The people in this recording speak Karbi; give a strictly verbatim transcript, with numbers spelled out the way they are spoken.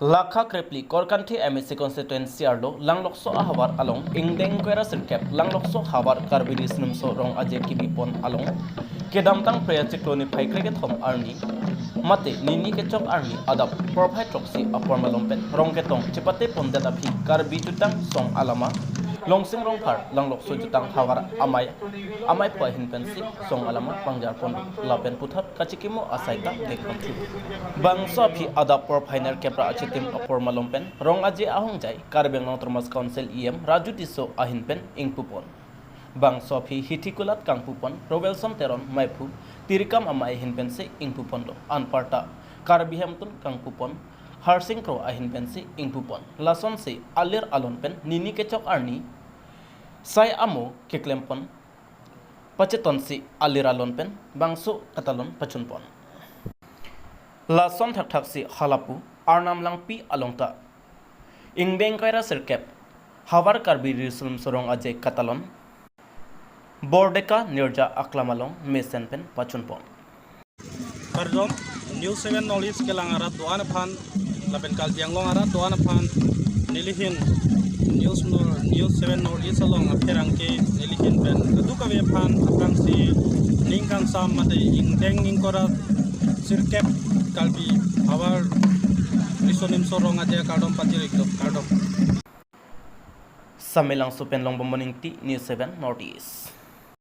Lakha krepli Korkanthi M A C constituency arlo Langlokso ahavar along ingdeng koira sirkep Langlokso havar Karbi Riso Nimso Rong Aje kebipon along kedamtang Phre achiklo niphai krekethom arni mate nini kechok arni adap porphai throksi apor malom pen rong ketong chepate pondet aphi Karbi Jutang Song alama Longsing Rongphar Langlokso Jutang havar amei amei phu ahin pensi Song alama pangjar pon lapen puthot kachikimo asai ta dekpon thu. Bangso aphi adap porphai nerkep ra achitim apor malom pen Rong Aje ahongjai Karbi Anglong Autonomous Council E M Raju Tisso ahin pen ingpupon. Bangso aphi hithi kulat kangpupon Robelson Teron meiphu tirikam amei ahin pensi ingpuponlo. Anparta Karbi Hemtun kangpupon Harsing Kro ahin pensi ingpupon. Lasonsi alir alon pen nini kechok arni sai amo keklempon pachetonsi alir alon pen bangso katalon pachunpon. Lason thakthaksi halapu Arnam Langpi along ta ingdeng koira sirkep havar Karbi Riso Nimso Rong Aje katalon Bordeka Nirja Aklam along mesen pen pachunpon. Kardom, News seven North East kelang arat do-an aphan lapen Karbi Anglong arat do-an aphan nelihin News Nor-, News seven North East along apherangke nelihin pen kadokave aphan aphrangsi ning kangsam mate ingdeng ingkoi ra sirkep Karbi havar Riso Nimso Rong Aje akardom pajir-iklo, kardom. Samelangso pen Longbomon Ingti, News seven North East.